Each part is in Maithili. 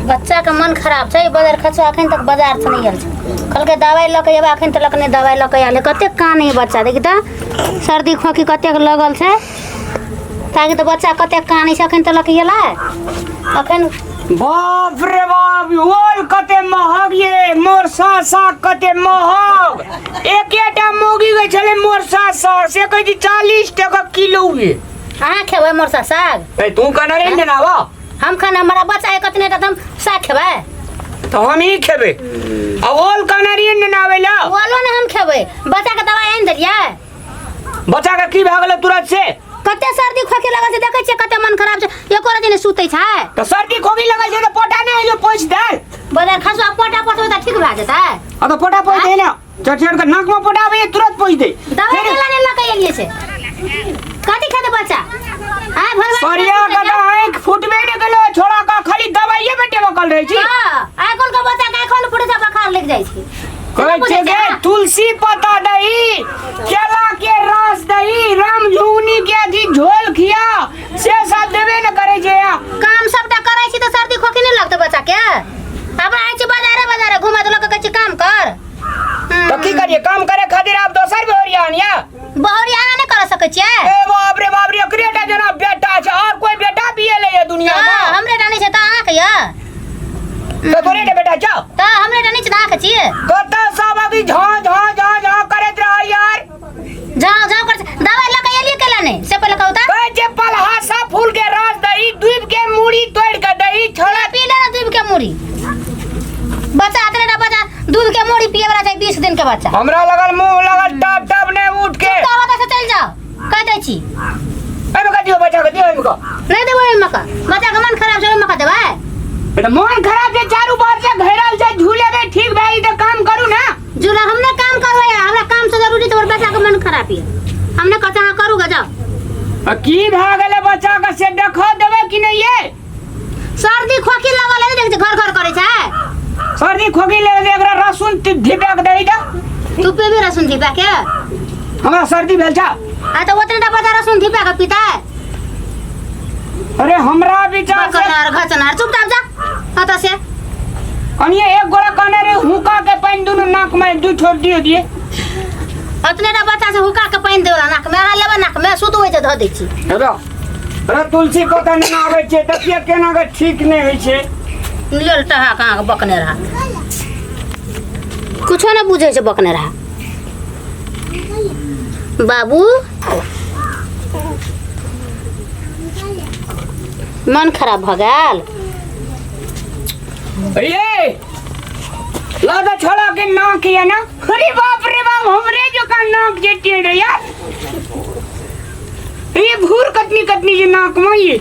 बच्चा के मन खराब छै। बजार खचुआ अखन तक बाजार से नहीं आयल छै। कहलकै दवाइ लऽ के अयबै, अखन तक नहि दवाइ लऽ के आयल है। कतेक कान है बच्चा, देखी तऽ सर्दी खोखी कतेक लगल छै। ताकि तऽ बच्चा कतेक कानै छै, अखन तक एलै अखन। बाप रे बाप, ओल कते महग ये, मोरसा साग कते महग। एकेटा मौगी गई छले मोरसा साग से कहै छै 40 टका किलो ये। अहाँ खेबै मोरसा साग? ए तू कहना रे ने आवा। हम खाना हमारा बच्चा है कतने टा, त हम साग खेबै। तो हम ही खेबै। आ ओल कहना रे ने आवे ला। ओलो ने हम खेबै। बच्चा के दवाई आनि देलियै? बच्चा के की भए गेलै तुरंत से? कते सर्दी खोखी लगल छै, देखै छियै कते मन खराब छै, एको राति नहि सुतै छै। तो सर्दी खोखी लगल छै तो पोटा नहि जो पोछि दे। बजार खसुआ पोटा पोछबै तऽ ठीक भए जेतै। आ तो पोटा पोछि दे ने, चढ़ चढ़ के नाक में पोटा आबै तुरंत पोछि दे। दवाई केला नहि लऽ के एलियै से? कथी खेतै बच्चा? आय भरवा सरिया के तऽ आँखि फुटबे नहि गेलो छोड़ा का, खाली दवाइये में टेबकल रहै छी। हां, आइ काल्हि के बच्चा के एखन फुटै छै, बखार लागि जाइ छै। कहै छै गे तुलसी पत्ता दही, केला के रस दही, रामझुंगनी के अथी झोल खिया, से सब देबे ने करै छै। काम सबटा करै छी तऽ सर्दी खोखी नहि लगतै बच्चा के? आब आइ छी बाजारे बाजारे घुमा देलक, कहै छी काम कर। तो की करिए काम करे खातिर? आप दोसर बहुरिया आनिया। बहुरिया अहाँ नहि कर सकै छियै? ए बाप रे बाप रे, एकरे टा जेना बेटा छै, और कोई बेटा भी एलै ये दुनिया में? हँ, हमरे टा नहि छै तऽ अहाँके यऽ। तो तोरे टा बेटा छौ? तऽ हमरे टा नहि छै तऽ अहाँके छियै? कतऽ सब अभी झा झा झा झा करैत रहल यार। जाओ जाओ कर, दवाई लऽ के एलियै केला नहि से पहिले कहू तऽ। कहै छै पलहासा फूल के रस दही, दुबि के मूड़ी तोड़ि के दही, छोड़ा पी ले ना दूध के मूड़ी। बच्चा अतने टा बच्चा दूध के मूड़ी पिए वाला छै, 20 दिन के बच्चा। हमरा लगल मुंह लगल टप टप ने उठ के। चुप ओतऽ से चलि जाओ, कह दै छी। एहिमे का दियौ बच्चा के, दियौ एहिमे का। नहीं देबै ओहिमे का, बच्चा के मन खराब छै, ओहिमे का देबै? बेटा मन खराब छै, चारू बार से घेरल छै, झूलेबै ठीक भए जेतै, काम करू ना। झूला हम नहीं काम करबै, हमरा काम से जरूरी तो बच्चा के मन खराब है। हमने कहता हाँ करूँगा, जाओ। आ की भए गेलै बच्चा के से देखो देबै कि नहीं ये? सर्दी खोखी लगल है, देख घर घर करे छै। सर्दी खोखी ले ले, एकरा रसुन धिपा के दही दे। तू पेबी रसुन धिपा के? हमरा सर्दी भेल छै। आ तो ओतने टा बच्चा रसुन धिपा के पीता है। अरे हमरा विचार से बकनार घचनार, चुपचाप जा अतः से। कनिए एक गोरा कहने रे हुका के पानि दुनू नाक में दू छोड़ दियो दिए। अतने टा बच्चा से हुका के पानि देवला नाक में, अहाँ लेबै नाक में सुतबै छै, धऽ दै छी। हेलो अरे तुलसी पता नहि आबै छै देखिए केना के ठीक नहि होइ छै। लेल टहा कहाँ के बकने रहा, कुछो नहि बुझै छै, बकने रहा बाबू। मन खराब भऽ गेल। ये ला तो छोड़ा के नाक ये ना, अरे बाप रे बाप, हमरे जो का नाक जे टेढ़ यार, ये भूर कतनी कतनी जे नाक में ये।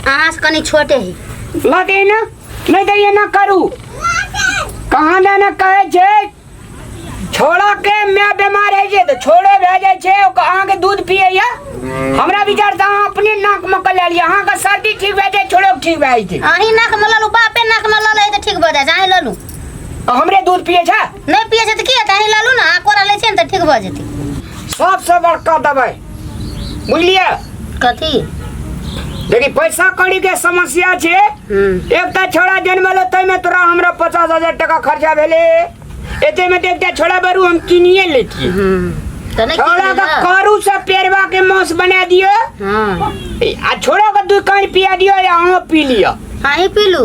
अहाँ से कनी छोटे ही। ला दे ना, नहीं तो ये ना करू कहाँ ना कहे छे छोड़ा के मैं बीमार है जे तो छोड़े भए जाय छे, ओकर अहाँ के दूध पिए या। हमरा विचार से अहाँ अपने नाक में कल लिया, अहाँ के सर्दी ठीक भए जाय, छोड़ो ठीक भए जाय। अहीं नाक में ललू, बापे नाक में ललै तऽ ठीक भऽ जाइ छै, अहीं ललू। हमरे दूध पिए छे? नहीं पिए छे तऽ की हेतै, अहीं ललू ना, अहाँ कोरा लै छियै ने तऽ ठीक भऽ जेतै। सबसे बड़का दवाई बुझलियै? कथी? देखी पैसा कौड़ी के समस्या छे। एकटा छोड़ा जन्मलो तैमे तोरा हमरा 50,000 टका खर्चा भेले, एते में तो एकटा छोड़ा बरू हम किनिए लेतिए। तऽ नहि छोड़ा किनबै के ने? करू से पेरवा के मांस बना दियो। आ छोड़ा के दू कान पिया दियो या अहाँ पी लियो। अहीं पीलू,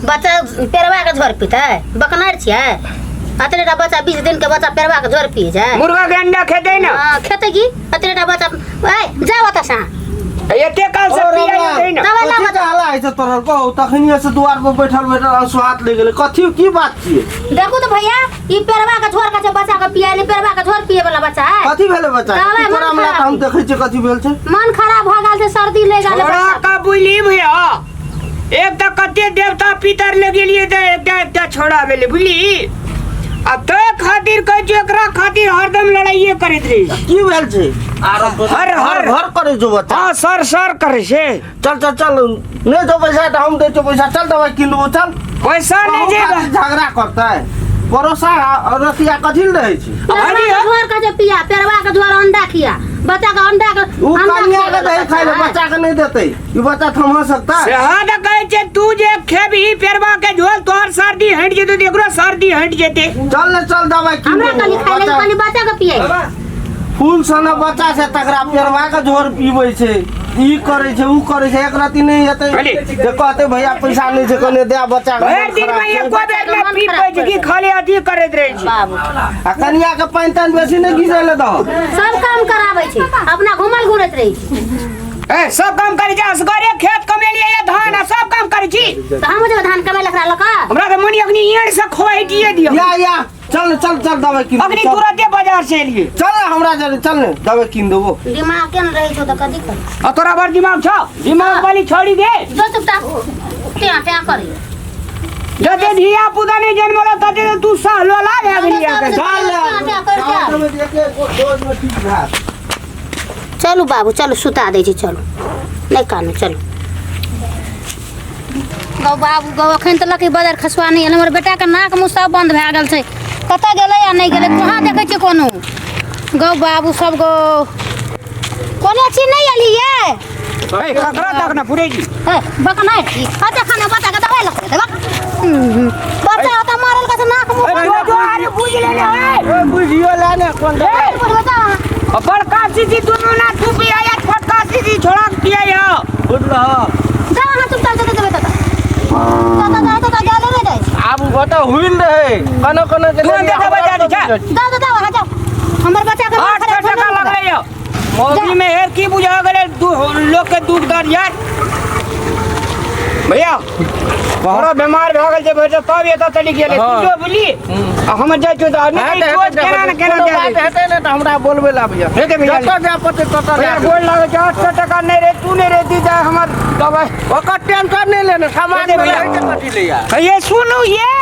बच्चा पेरवा के झोर पीतै? बकनार छियै? अतने टा बच्चा, 20 दिन के बच्चा पेरवा के झोर पी छै? मुर्गा के अंडा खेतै ना? हाँ, खेतै की? अतने टा बच्चा, ए जाओ ओतऽ से अहाँ। एते काल से ओ पिया राम देतै ना। दवाइ कथी लाबऽ। कहला है से तोहर कहू, तखनिए से दुआर पर बैठल बैठल स्वाद ले गेलै, कथी की बात छियै? देखू तो भैया, ई पेरवा के झोर के छै बच्चा के पियाले, पेरवा के झोर पिए वाला बच्चा है। कथी भेलै बच्चा के? दवाइ तू मन तोरा हमरा खराब तऽ हम देखै छियै कथी भेल छै। मन खराब भऽ गेल छै, सर्दी ले गेल छोड़ा बच्चा। का बुझली भैया, एक तऽ कते देवता पितर ले गेलियै तऽ एकटा एकटा छोड़ा भेलै बुझली। आ तै खातिर कहै छियौ, एकरा खातिर हरदम लड़ाइए करैत रही। की भेल छै? हर हर हर घर करै छौ बच्चा। हाँ, सर सर करै छै। चल चल चल, नहीं दो पैसा तऽ हम दै छियौ पैसा, चल दवाइ किन लेबौ, चल। पैसा नहीं अहूँ जे खातिर झगड़ा करतै, पड़ोसा रसिया कथी लए रहै छै? पेरवा के झोर के जे पिया, पेरवा के झोर अंडा खिया बच्चा के, अंडा के उ अंडा कनिया खिया के दही खाइ ले, बच्चा। बच्चा के नहीं देतै, ई बच्चा थमा सकता है? सेहा तऽ कहै छै तू जे खे सर्दी हटि जेतै। चल ने चल दवाई कीन हमरा देबो। कनि खाइ लए कनि बच्चा के पिए। फूल सना बच्चा छै तकरा पेरवा के झोर पीबै छै, ई करै छै ऊ करै छै, एक रति नहि हेतै खाली। जे कहतै भैया पैसा नहि छै कने दे बच्चा के भरि मोन दिन खराब मे छै। एको बेर नहि पीबै छै कि खाली अथी करैत रहै छै। बाबू आ कनिया के पानि तानि बेसी नहि घिसै लए दहक। सब काम कराबै छै, अपना घुमल घुरैत रहै छै। ए सब काम करै छै, असगरे खेत कमेलियै या धान आ सब काम करै छी। तऽ हम जेबै धान कमाइ लए एकरा लऽ कऽ। हमरा तऽ मन अखनी ईंट से खोइटिए दियौ। या या चल चल चल दवाई कीन अखनी चल। तुरंते बाजार से एलियै। चल ने हमरा जरे चल ने दवाई कीन देबो। दिमाग के ने रहै छौ तऽ कथी करी। आ तोरा बड़ दिमाग छौ, दिमाग वाली छोड़ी दे। जो चुपचाप ट्या ट्या करी। जते धिया पुता नहि जन्मलो तते तऽ तू सहलोला भए गेली सब अखन। चल ट्या ट्या करि के आब। डोज में ठीक भए। चलू बाबू चलू, सुता दै छी, चलू नहि कानू, चलू गौ बाबू गौ। अखन तलक ई बजार खसुआ नहि आयल। हमर बेटाके नाक मुँह सब बन्द भए गेल छै, कतऽ गेलै आ नहि गेलै कहाँ देखै छियै कोनो। गौ बाबू सब गौ कोनो चीज नहि एली ये। ए, ककरा तक ना पुरे जी। ए बकनाइ अच्छा खाना बच्चा के दवाइ लऽ के देबा। बच्चा ओतऽ मारल के नाक मुँह ए, जो जो आरे बुझ लेने है। ए, बुझियो ले ने कोन दवाई। ए, बच्चा आ बड़का सीसी दुनू ना तू पिया या छोटका सीसी छोड़ा के पिया या। बुझलह? जा अहाँ चुपचाप जतऽ जेबै ततऽ ततऽ जा ततऽ गेले नहि जाइ छै। आब ओतऽ हुइल रहै कोनो कोनो के तुरंते दवाइ दए दै छै। जाउ जाउ जाउ अहाँ जाउ, हमर बच्चा के मन 800 खराब टका थोड़े ने लगलै यौ। मौगी में हेर की बुझा गेलै लोक के दुख दर्द यार। भैया थोड़ा बीमार भए गेल छै भैया तब एतऽ चलि गेलै। हाँ। तू जो बुझली आ हम जाइ छियौ तऽ नहि हेतै, रोज हेतै, केना ने केना कोनो दए बात देतै। हेतै ने तऽ हमरा बोलबै लए आबियऽ। हेतै भैया। जतऽ जाय पड़तै ततऽ भैया जाय। गोर लागै छै, 800 टका नहि रहे तू नहि रहती तऽ हमर दवाइ। ओकर टेंशन नहि लेने, सामान हेतै भैया। रहै छै कथी लैया। ये सुनू ये।